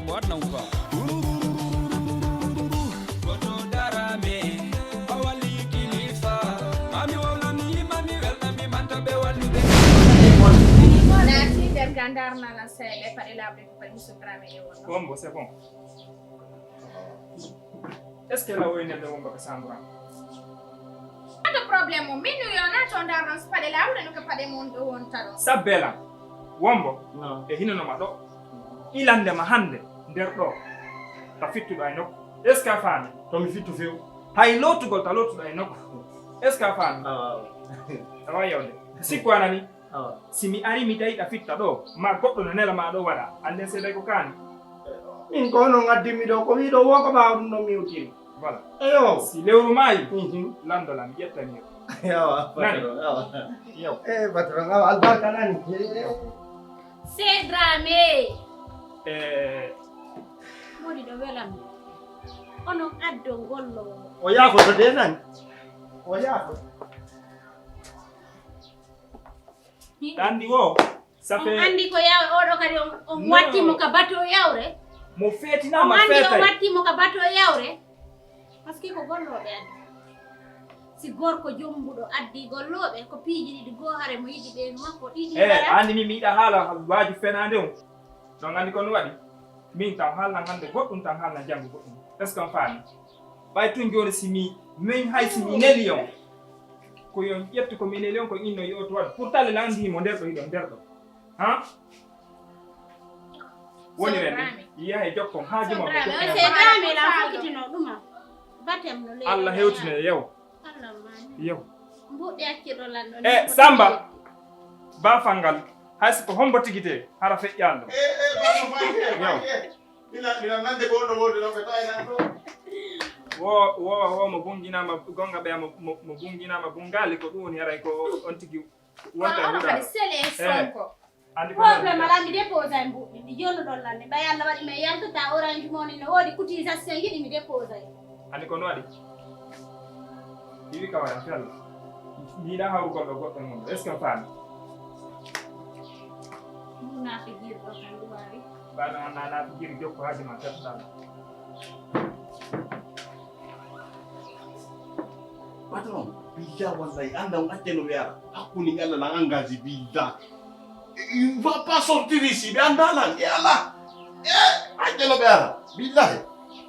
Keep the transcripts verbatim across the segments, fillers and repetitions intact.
Waɗna umpa. Goto darame, a walli kilifa. Mami wawlami, mami welnami, manta ɓe wallude. Naati nder gandar nana seeɗa, paɗe laaɓuɗe ko paɗe Musa Dramé e wonno. Wombo, c'est bon. Est-ce que la woynelde wombo ko Sambran? Ado problème o, min yo nato ndar non paɗe laaɓuɗe no ko paɗe mon ɗo wonta ɗo. Sabbela, wombo, e hinanoma ɗo. Ilande ma hande nder ɗo. Ta fittuɗo ay nokku. Est-ce que a faami? To mi fittu few. Hay lootugol ta lootuɗo ay nokku. Est-ce que a faami? Awa, awa. Awa yawde. Sikku anani? Awa. Si mi ari mi tawi ɗa fitta ɗo, ma goɗɗo no nela ma ɗo waɗa. Anden seeday ko kaani. Min ko onon addimi ɗo, ko wiɗo wo ko ɓaawo ɗum ɗo mi yewtiri. Voilà. Eyo. Si lewru maayi, mhm, landola mi ƴettani yo. Yawa, nani? Patron, yawa. Yawa. Eh, patron, awa, albarka nani. Seedraame. Eh. Moni ɗo welam. Onon addo ngollo. O yaafo to de nani. O yaafo. Ɗa andi wo, ça fait. On andi ko yaw-, oɗo kadi on, on watti mo ka bato yawre? Mo feetinama. On andi on feetay. Watti mo ka bato yawre? Parce que ko gollooɓe addi. Si gorko jombuɗo addi gollooɓe, ko piiji ɗiɗi goo hare mo yiɗi ɓe makko ɗiɗi. Eh, hara. Andi mi, mi yiɗa haala waaju fenaande on. Donc andi ko no waɗi? Min tan haalnan hannde goɗɗum, tan haalnan janngo goɗɗum. Est-ce que on faami? Ɓay tun jooni si mi, min hay si mi neli on, ko yon ƴettu ko mi neli on, ko inno yo to waɗ. Pourtant le landi mo nder ɗo, hiɗo nder ɗo. Ha? Woni ren, yahe jokkon, haaju ma ko. Sodrame, o seedrame la fokkitino ɗuma. Batem no le. Allah hewtine yew. Yow. Mbuɗɗi accirɗo lanɗo. E Samba, ba fangal, hay si ko hombo tigi te, hara feƴƴaano ɗum. Yow. Mina, mina nande ko on no wodi no ɓe tawi nan ɗo. Wo, wo, wo mo bunginama, gonga ɓe mo, mo, mo bunginama bungali ko ɗum woni haray ko on tigi wonta. Kadi sele e sonko. Andi ko problème ala mi déposé ay mbuɗɗi mi jono ɗon lande ɓay Allah waɗi mi yaltata orange moni no wodi cotisation yiɗi mi déposé ay. Andi ko no waɗi? Iwi ka waɗa fel. Miɗa hawrugol ɗo goɗɗo mum est ce que on faami? Ɗum naata jiri ɗo kan ɗum wawi. Bana on na naata jiri jokko haji ma tan tan. Patron, billah wallahi anda on acce no wiyata hakkunde ngal lan engagé billah. Il va pas sortir ici, ɓe anndaa lan, e alaa. E, acce no ɓe ara, billahi.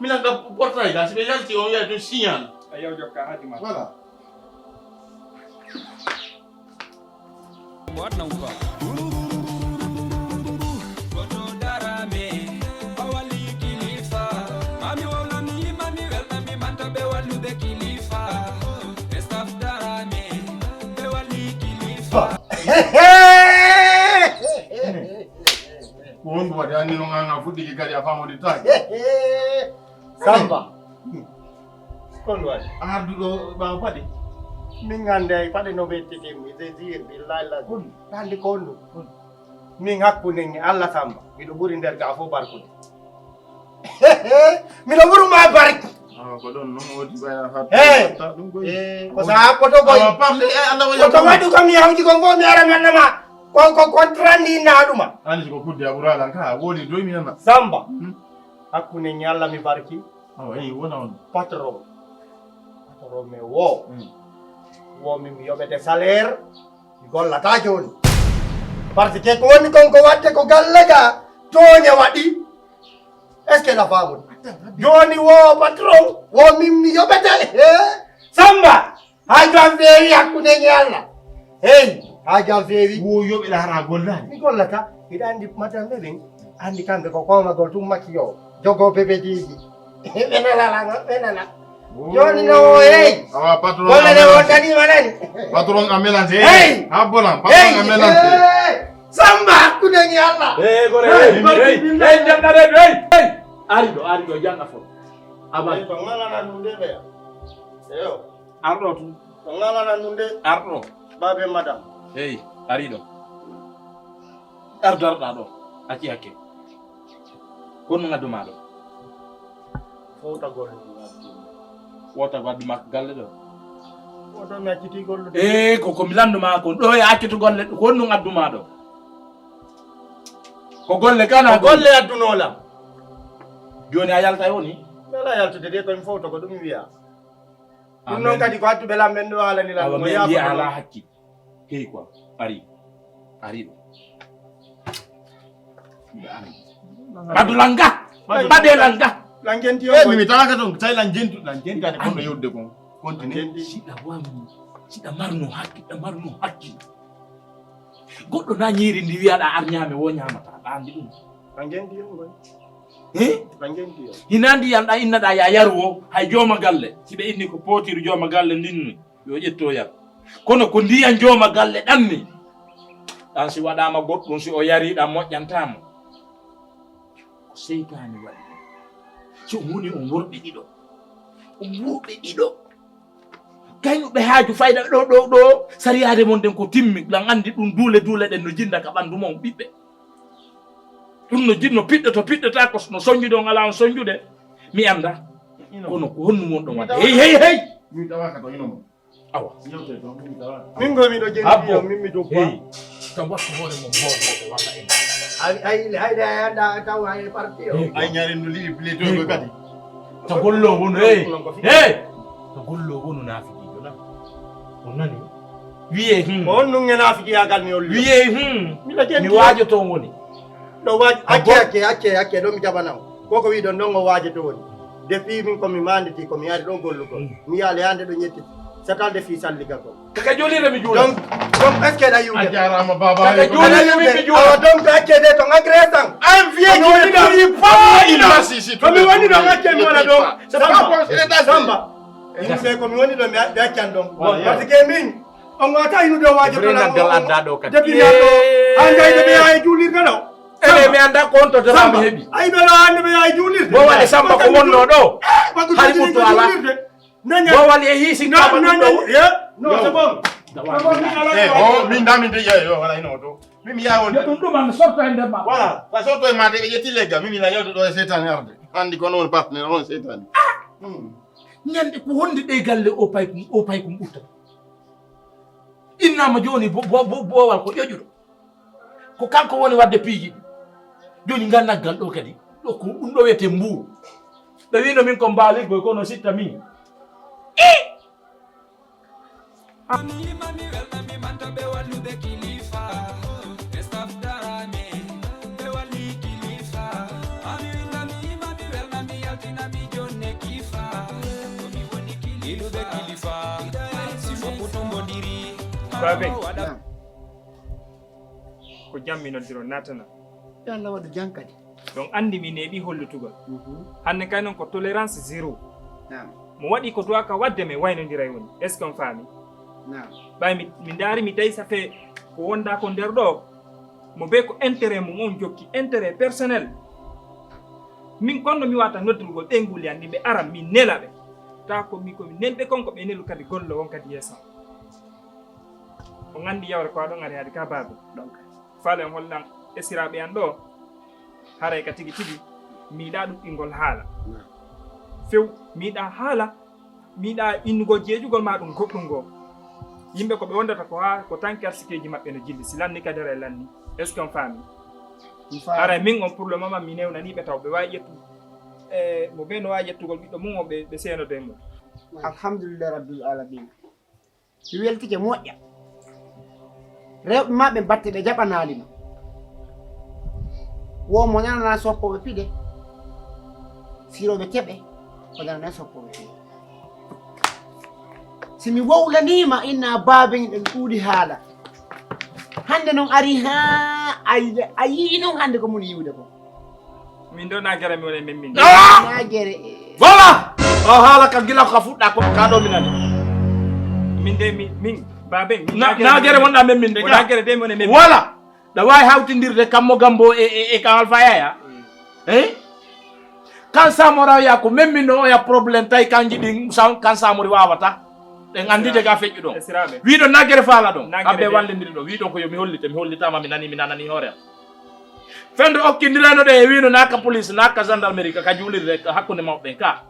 Minan kam portail ga, si ɓe yalti on yahi to signal. A yaw jokka haaju ma. Voilà. Waɗna umpa. Goto darame, a walli kilifa. Mami wawlami, mami welnami, manta ɓe wallude kilifa. Ɓe staff darame, ɓe walli kilifa. Ko honɗum waɗi? Anni noon aan a fuɗɗike kadi a faamodittaake. Samba. Ko honɗum waɗi? A arduɗo ɓaawo paɗe? Min annde ay paɗe no wettitimi, c'est sûr, billahi lazi. Ɗa anndi ko honɗum? Min hakkunde ni Allah Samba, miɗo ɓuri nder ga fof barkude. Miɗo ɓuru ma barki. Awa ko ɗon noon wodi ɓaya hatta. Hey. Hatta ɗum koy. Eh, ko sa hakkoto koy. Awa parle e Allah waɗi. Ko to waɗu kam mi hawji kon fof mi ara ngannama. Ko, ko contrat ndi na ɗuma. Ani ko kudde a ɓura lan ka woni doy mi nana. Samba. Hmm. Hakkunde ni Allah mi barki. Awa, eh, wona on. Patron. Patron mi wo. Hmm. Wo min mi yoɓete salaire. Mi gollata jooni. Parce que ko woni kon ko waɗde ko galle ga tooñe waɗi. Est ce que na faamon? Jooni wo patron, wo min mi yoɓete. He? Samba, haaju am feewi hakkunde ni Allah. Hey, haaju am feewi. Wo yoɓe la hara gollani. Mi gollata. Hiɗa anndi madame ɓe ɓen. Anndi kamɓe ko koomagol tun makki yo. Jogo bebe diidi. Ɓe nana la, ɓe nana. Jooni no o yehi. Awa patron. Golle ɗe wontanima nani. Patron a melante. Hey. Ha bolan patron a melante. Hey. Samba hakkunde ni Allah. Hey gore. Hey. Hey. Hey. Janna de. Hey. Hey. Ari ɗo, ari ɗo janna fo. Abal. Hey, ko ngalana ɗum de ɓeya. Eyo. Arɗo tun. Ko ngalana ɗum de. Arɗo. Babe madame. Hey, ari ɗo. Ardarɗa ɗo. Acci hakke. Ko honɗum ngaddu ma ɗo? Fowtagol ni ngaddu. Fowtagol addu ma galle ɗo? Fowto mi acciti gollude. Eh, ko, ko mi landu ma ko. Ɗo e accutu golle, ko honɗum addu ma ɗo? Ko golle kana. Ko golle adduno lam. Jooni a yaltay woni? Mi alaa yaltude de, ko mi fowto ko ɗum mi wiya. Ɗum noon kadi ko hattuɓe lam men ɗo haalani lan. Awa, mo mi yaafo andi a ɗum. Alaa hakkil. Hey quoi, ari. Ari ɗo. Ɓadu langa. Ɓadu langa. Langenti. Eh, mi tawaka toon, tawi langenti, langenti kadi ko no yewde kon. Continue. Siɗa wami, siɗa marno hakkil, siɗa marno hakkil. Goɗɗo na ñiiri ndi wiyaɗa ar ñaame wo ñaamata, ɗa andi ɗum. Langenti on goni. Eh? Langenti on. Hina ndiyan ɗa innaɗa ya yaru wo, hay jooma galle. Si ɓe inni ko pootiru jooma galle ndinni, yo ƴetto yar. Kono ko ndiyan jooma galle ɗanni, ɗan si waɗaama goɗɗum, si o yari ɗan moƴƴantaamo. Ko seytaane waɗi ɗum. Si on woni on worɓe ɗiɗo. On worɓe ɗiɗo. Kaynuɓe haaju fayda ɗo, ɗo, ɗo. Sariyaare mon nden ko timmi. Lan andi ɗum duule, duule ɗen no jinda ka ɓandu mon ɓiɓɓe. Ɗum no jinno piɗɗo to piɗɗota ko no sonjude on ala on sonjude. Mi anda. Ino. Kono ko honnu mon ɗon wadde? Hey, hey, hey! Mi tawaka to ino mo. Awa. Yewte to, mi tawaka. Min go mi ɗo jendi. Abbo. Yo, min mi dogga. Hey. Kam wattu hoore mon bobo walla en. Ay, ay, ay, ay, anda taw ay parti o. Hey. Ay ñaare no liɓi play to go kadi. To gollo wono, hey. Hey. To gollo wono nafigijo na. On nani? Wiye, hmm. Ko on nun e nafigiyagal mi holli. Wiye, hmm. Mi la jendi. Mi waajo to woni. Ɗo waaj, acce, acce, acce, acce, ɗo mi jaɓana on. Ko ko wiɗon ɗon o waajo to woni. Depuis min ko mi manditi, ko mi ari ɗo gollugol. Mm. Mi yaali hande ɗo ñetti. Satal de fi salliga ko. Kaka jolire mi juula. Donc, donc, est-ce que ɗa yiwde? A jarama, baba. Kaka jolire mi juula. Awa, donc, acce de ton agressant. Un vieux qui ne prie pas, il a. Ko mi woni ɗon, acce mi wona ɗon. Samba. Samba. Yimɓe ko mi woni ɗon, ɓe, ɓe accan ɗon. Voilà, parce que min, on wata inu ɗo waajo to lan. Adda ɗo kadi. Depuis mi addo. Hande ɓe yaha e juulirde ɗo. Ene mi anda ko on to dara mi heɓi. Ay ɓe ɗo hande ɓe yaha e juulirde. Bo wale Samba ko wonno ɗo. Hari ɓutto ala. Bo wale e hiisi kama ɗum ɗo. No, c'est bon. Eh, oh, min dami de, yo, yo, wala ino to. Min mi yaha on. Yo ɗum ɗum am sorto e nder ma. Voilà, sa sorto e ma de ɓe ƴetti leggal. Min mi la yewde ɗo e seytaane arde. Andi ko non partenaire on seytaane. Hmm. Ñande ko wonde ɗe galle o pay kum, o pay kum ɓutta. Innama joni bo, bo, bo, bowal ko ƴoƴuɗo. Ko kanko woni wadde piiji ɗi. Joni ngal naggal ɗo kadi. Ɗo ko ɗum ɗo wiyete mbuu. Ɓe wino min ko mbaaligol kono sitta min. Eh! Ami mami welna mi manta be wallude kilifa. Be staff darame. Be walli kilifa. Ami winda mi mami welna mi yaltina mi jonne kifa. Ko mi woni kilifa. Ilude kilifa. Si fokutumbodiri. Babe. Naam. Ko jam mi noddiro natana. Yo Allah waɗu jam kadi. Ɗon anndi mi neeɓi hollutugol. Mhm. Hannde kay noon ko tolérance zéro. Naam. Mo waɗi ko duwaka waɗde men waynondiray woni. Est-ce qu'on faami? Naam. Ɓay mi, mi ndaari mi tawi ça fait ko wonda ko nder ɗo. Mo be ko intérêt mum on jokki, intérêt personnel. Min konno mi wata noddurgol ɓe nguli an ɗi ɓe aran min nela ɓe. Ta ko mi ko mi nelɓe kon ko ɓe nelu kadi gollo won kadi yeeso. On anndi yawre ko aɗon ari haade ka baabe. Donc. Faale on hollan esiraaɓe an ɗo. Haray ka tigi tigi, mi yiɗaa ɗum ɓinngol haala. Few, mi yiɗaa haala, mi yiɗaa innugol jeeƴugol maa ɗum goɗɗum ngoo. Yimɓe ko ɓe wondata ko haa ko tan karsikeeji maɓɓe no jilli, si lanni kadi haray lanni. Est-ce que on faami? Mi faami. Haray min on pour le moment mi newnanii ɓe taw ɓe waawi ƴettu, e, mo ɓe no waawi ƴettugol ɓiɗɗo mum o ɓe, ɓe seenodo e mum. Alhamdulillah Rabbil Alamin. Mi weltike moƴƴa. Rewɓe ma ɓe batte ɓe jaɓanaali ma. Wo mo nanana soppooɓe piɗe. Sirooɓe keɓe, o nanana soppooɓe piɗe. Si mi wowlaniima inna baaben ɗen ɗuuɗi haala. Hannde noon ari haa a, a yii noon hannde ko moni yiwde ko. Min ɗo na gere mi woni min min. Ah! Na gere. Voilà! O haala ka gila ko ka fuɗɗa ko ka ɗo mi nani. Min de mi, min, babe, min na, na gere wonɗa men min de. Wona gere de mi woni men. Voilà! Ɗa waawi hawtindirde kammo gambo e, e, e kan alfa yaya. Eh? Kan samora ya ko men min no oya problème tay kan jiɗi kan samori wawata. Ɗen anndide ga feƴƴu ɗon. Esiraaɓe. Wiɗo nagere faala ɗon. Nagere kamɓe de. Wallindiri ɗon. Wiɗo ko yo mi hollite, mi hollitama, mi nani, mi nanani hoore am. Fendo okkindirano ɗe e wino naka police, naka gendarmerie, ka, ka juulirde, ka hakkunde mawɓe ɓen ka.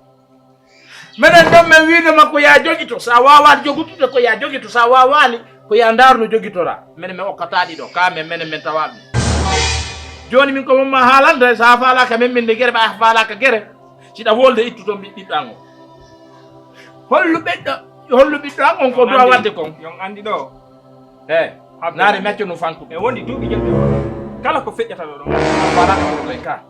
Menen ɗon men wino ma ko ya jogito, sa wawa jogutude ko ya jogito, sa wawani ko ya ndarno jogitora. Menen men okkataɗi ɗo, ka men, menen men tawaɗum. Jooni min ko mon ma haalande, so a faalaaka men, min nde gere, ɓa a faalaaka gere. Si ɗa wolde, ittu toon ɓiɗɗo an on. Hollu ɓiɗɗo, hollu ɓiɗɗo an on ko duwa waɗde kon. Yon anndi ɗo. Eh, naare mi acca no fanku. E wondi duuɓi jaɓɓe. Kala ko feƴƴata ɗo ɗon. Faalaaka ɗo ɗon ka.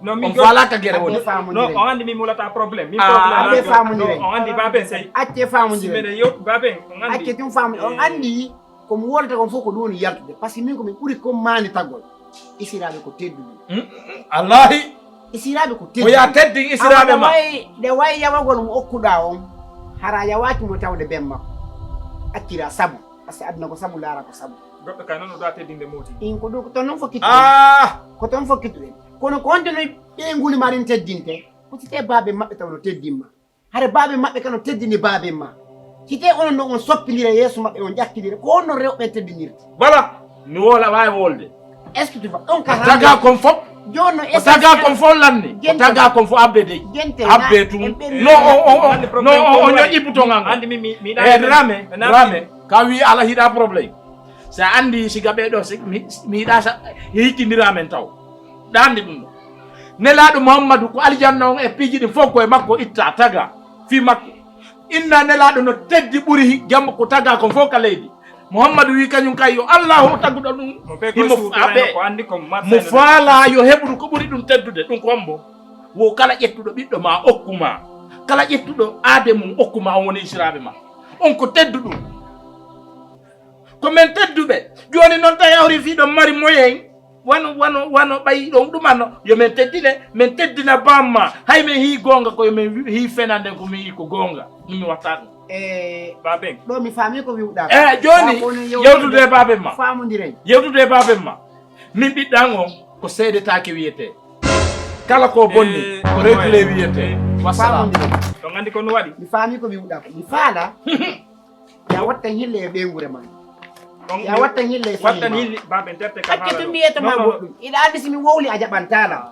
No, min on faalaaka gere woni. Adde faamu no, ndire. On anndi min mulata problème. Min ah, problème adde faamu ndire. On anndi baben sey. Acce faamu ndire. Si meɗen yewtu baben, on anndi. Acce tun faamu, on anndi ko mi wolta kon fof ko ɗum woni yaltude. Parce que min ko min ɓuri kon maani tagol. Isiraaɓe ko tedduɓe. Hmm? Allahi. Isiraaɓe ko tedduɓe. Ko ya teddin isiraaɓe ma. Awa, ɗe wayi, ɗe wayi yawagol mo okkuɗaa on. Hara yawaaki mo tawde ben makko. Accira sabu. Parce que aduna ko sabu, laara ko sabu. Goɗɗo kay noon o ɗa teddinde mooti. In ko ɗum, ko toon noon fokkituɗen. Ah! Ko toon fokkituɗen. Kono ko honde no ɓeynguuli ma ɗin teddinte? Ko si tee baabe maɓɓe taw no teddin ma. Hare baabe maɓɓe kano teddini baabe ma. Si tee onon no on soppindira yeeso maɓɓe, on ƴakkindira, ko honno rewɓe teddinirta? Voilà. Mi woola waawi wolde. Est-ce que tu vois? On ka taga kon fof. Jooni no ko taga kon fof lanni. Ko taga kon fof abbe dey. Abbe tum. No, o, o, o, no, o, o, ñoƴƴi bouton an. Andi mi, mi, mi eh, Drame, Drame. Ka wi ala hiɗa problème. Sa andi siga ɓe ɗo, si, mi, mi yiɗa sa, hikkindira men taw. Ɗa andi ɗum ɗo. Nelaaɗo Muhammadu ko aljanna on e piiji ɗin fof ko e makko itta, taga, fii makko. Inna Nelaaɗo no teddi ɓuri hi-, jamma ko taga kon fof ka leydi. Muhammadu wi kañum kay yo Allahu taguɗo ɗum. Himo aɓe. Mo faala yo heɓudu ko ɓuri ɗum teddude, ɗum ko hombo? Wo kala ƴettuɗo ɓiɗɗo ma okku ma. Kala ƴettuɗo aade mum okku ma, on woni isiraaɓe ma. On ko tedduɗum. Ko men tedduɓe. Jooni noon tawi hawri fii ɗon mari moyen. Wano, wano, wano ɓay ɗon ɗumano. Yo men teddine, men teddina bamma. Hay men hii goonga ko yo men wi-, hii fenande ko mi yii ko goonga. Ɗum mi watta ɗum. E baben. Ɗo mi faami ko wiwɗa ko. Eh, jooni, yewtude e baben ma. Faamondiren. Yewtude e baben ma. Min ɓiɗɗo an on ko seedetaake wiyetee. Kala ko bonni, eh, ko regle wiyetee. Eh. Wassalam. Faamondiren. On anndi ko no waɗi? Mi faami ko wiwɗa ko. Mi faala. Ya wattan hille e ɓeynguure ma. Ya wattan hille e wattan hille, baben terte ka. Acce to mi yetto ma goɗɗum. Iɗa anndi si mi wowli a jaɓantaa lan.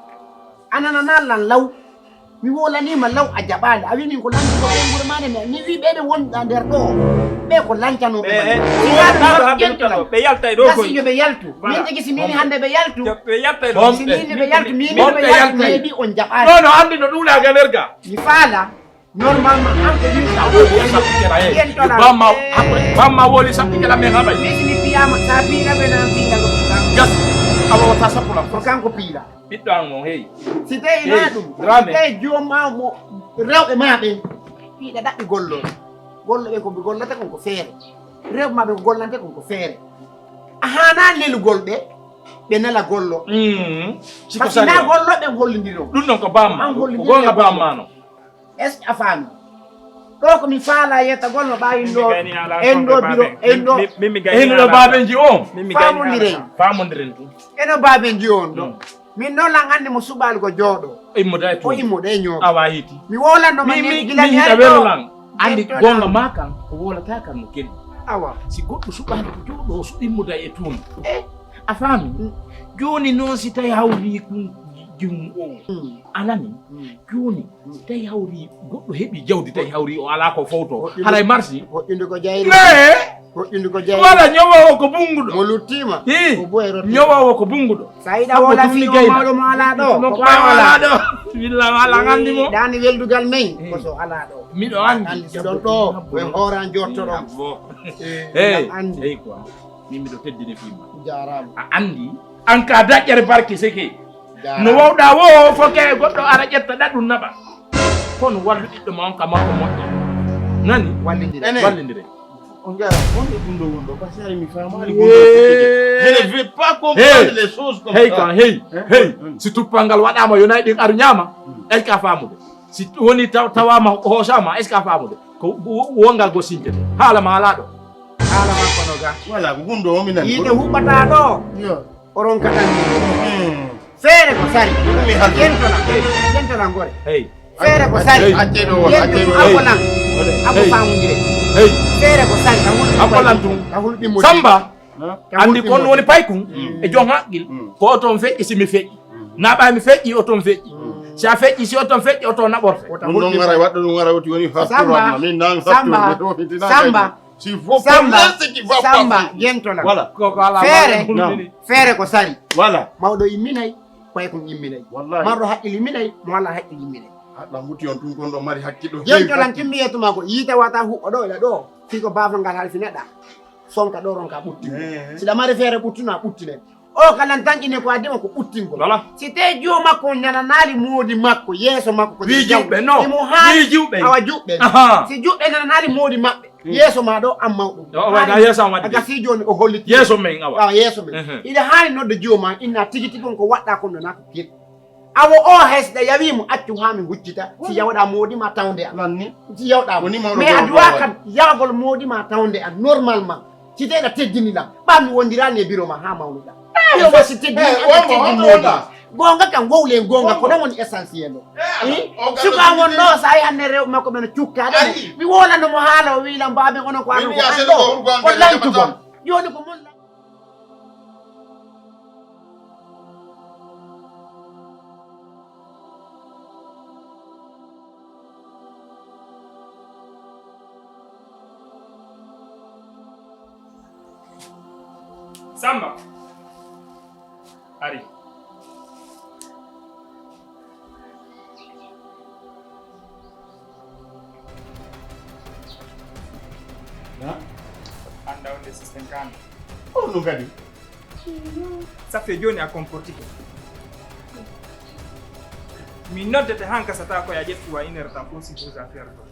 A nananaa lan law. Mi wowlaniima law a jaɓaali. A wii min ko lancuɗo ɓeynguure ma nde mi, mi wii ɓee ɓe wonɗa nder ɗoo. Ɓee ko lancanooɓe ma. Eh, eh, si wowlataano haa ɓe lutta ɗoo. Ɓe yaltay ɗoo koy. Gasi yo ɓe yaltu. Voilà. Min tigi si min hannde ɓe yaltu. Yo ɓe yaltay ɗoo. Si min ɓe yaltu, min ɓe yaltu, maybe on jaɓaali. Non, non, anndi no ɗuuɗaa ga nder ga. Mi faala. Normalement, an ko min ka woli sappi kela, eh. Bamma, bamma woli sappi kela men haɓay. Mais si mi piyama, sa pila be nan pila ko pila. Gas, awa wata sappo lan. Ko kanko pila. Ɓiɗɗo an on, hey. Si tawi na ɗum, si tawi jooma mo rewɓe ma ɓen, piɗa ɗaɓɓi gollo. Gollo ɓe ko ɓe gollata kon ko feere. Rewɓe ma ɓe ko gollante kon ko feere. A haana lelugol ɓe, ɓe nela gollo. Mm. Siko sari. Parce que na gollo ɓen hollindiro. Ɗum ɗon ko bamma. An hollindiro. Ko gonga bamma no. Est-ce que a faami? Ɗo ko mi faala yettagol no ɓaawi ɗo. En ɗo biro, en ɗo. Min mi gayni. En ɗo baabenji on. Faamondiren. Faamondiren tun. Eno baabenji on ɗo. Mm. Min noon lan anndi mo suɓaali ko jooɗo. Immoda e tun. O immoda e ñooɗo. Awa hiti. Mi wowlanno ma mi, mi, gila mi yiɗa welo lan. Anndi gonga ma kan, ko wolata kan no kelli. Awa. Si goɗɗo suɓaali ko jooɗo, o su-, immoda e tun. Eh. A faami? Mm. Jooni noon si tawi hawri kun jum o. Mm. Alani, mm, jooni, mm, si tawi hawri goɗɗo heɓi jawdi, tawi hawri o alaa ko fowto, hoɗɗinde, haray marsi. Hoɗɗinde ko jayri. Mais hoɗɗinde ko jayri. Wala ñowoowo ko bunnguɗo. Mo luttiima. Hi. Ko boy rotti. Ñowoowo ko bunnguɗo. Sa yiɗa wala fi o mawɗo mo alaa ɗo. Mo ko alaa ɗo. Billa wala ngandi mo. Dani weldugal men, mm, ko so alaa ɗo. Miɗo anndi. Anndi si ɗon ɗo, ko e hooran jottoɗon. Hey, anndi. Hey quoi. Min miɗo teddini fii ma. Jaaraama. A anndi? An ka daƴƴere barki seke. Jaaraama. No wawɗa wo foke e goɗɗo ara ƴetta ɗaɗum naɓa. Kono wallu ɓiɗɗo ma on ka makko moƴƴa. Nani? Wallindire. Enen. Wallindire. On jara, on e ɗum ɗo wonɗo, parce que ari mi faamaali. Yee. Je ne veux pas comprendre les choses comme ça. Hey kan, hey, hey. Si tuppal ngal waɗaama, yo nayi ɗin aru ñaama. Hmm. Est-ce que a faamude? Si woni taw-, tawaama ko hoosaama, est-ce que a faamude? Ko wo-, wongal gosinte. Haala ma alaa ɗo. Haala ma kono ga. Wala, ko ɗum ɗo o mi nani. Yiite huɓɓata ɗo. Yo. Oron kaɗan ni. Hmm. Feere ko sari. Ɗum mi haldi. Yentona. Yentona ngore. Hey. Feere ko sari. Hey. Acce ɗo wala, acce ɗo. Yentona. Hey. Akolan. Hey. Ako faamundire. Hey. Feere ko sari. Akolan tun. Ka hulɓi mo. Samba. Andi kon woni paykun e jon haqqil. Ko oton feƴƴi si mi feƴƴi. Na ɓay mi feƴƴi oton feƴƴi. Si a feƴƴi si oton feƴƴi oton naɓorte. Ɗum ɗon ngaray waɗɗo ɗum ngaray woti woni Samba, Samba, Samba, Si vous Samba, comprenez ce qui va Samba, passer. Jentola. Voilà. Ko, ko ala Feere, ma- non. Feere ko sari. Voilà. Mawɗo imminay, koye kon imminay. Wallahi. Marɗo haqqil imminay, mo ala haqqil imminay. Aɗa huti on tun kon ɗo mari hakkil ɗo. Jentolan timmi yettuma ko yiite wata huɓɓo ɗo ila ɗo. Fii ko baafal ngal halfinaɗa. Sonka ɗo ronka ɓuttingo. Eh. Siɗa mari feere ɓuttuno a ɓuttinen. O kalan tan ine ko addi mo ko ɓuttingol. Voilà. Si te jiwo makko on nananaali moodi makko, yeeso makko ko Wi nder jawdi. Juɓɓe, no. Imo haani Wi juɓɓe. Awa juɓɓe. Aha. Si juɓɓe nananaali moodi maɓɓe, Mm. yeeso ma ɗo an mawɗo. Yo, o waɗa Haani yeeso an waɗi. A gasi jooni o holliti. Yeeso men, awa. Awa yeeso men. Mhm. Iɗa haani nodde jiwo ma inna tigi tigi on ko waɗɗa kon ɗo na ko gel. Awo o hay si ɗa yawi mo accu haa mi huccita. Si yawɗa moodi ma tawnde an. Lanni. Si yawɗa mo. Woni mawɗo Mais a goro duwa goro kan yawgol moodi ma tawnde an normalement. Si te ɗa teddini lam. Ɓa mi wondirani e biro ma haa mawnuɗa. Biro ma si teddini Eh, an wonmo, teddini wonmo moodi. Wonɗa. Gonga kan wowle gonga ko Wonmo. Ɗon woni essentiel o. Eh, ala. Eh? O ganda Suka won teddini. Ɗo sa yi hannde rew makko men cukkaɗe. Ari. Mi wolano mo haala o wi lam baabe onon ko Min anu ko ya an seɗo ɗo. Ko an ko ganda lancu jaɓata. Bon. Joni ko mon Samba. Ari. Na? Anda wonde système kan. Oh, no kadi. Ça fait joni a comportike. Mi noddete han kasata ko ya ƴettu wa une heure temps pour si vous affaire do.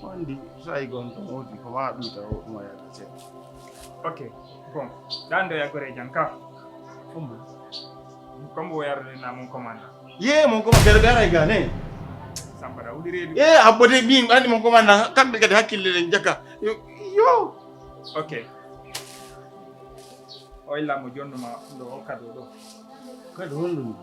Wandi sai gon to modi ko ma ɗum ta o ɗum ya ta ce. Ok. Bon. Dan do ya gore jan ka. Kumba. Kombo yarde na mon commandant. Ye mon commandant ɓe ara gane. Sambara wuli redu. E abode min andi mon commandant kamɓe kadi hakkille len jaka. Yo. Yo. Ok. O illa mo jonnuma ɗo o kado ɗo. Kado honɗum?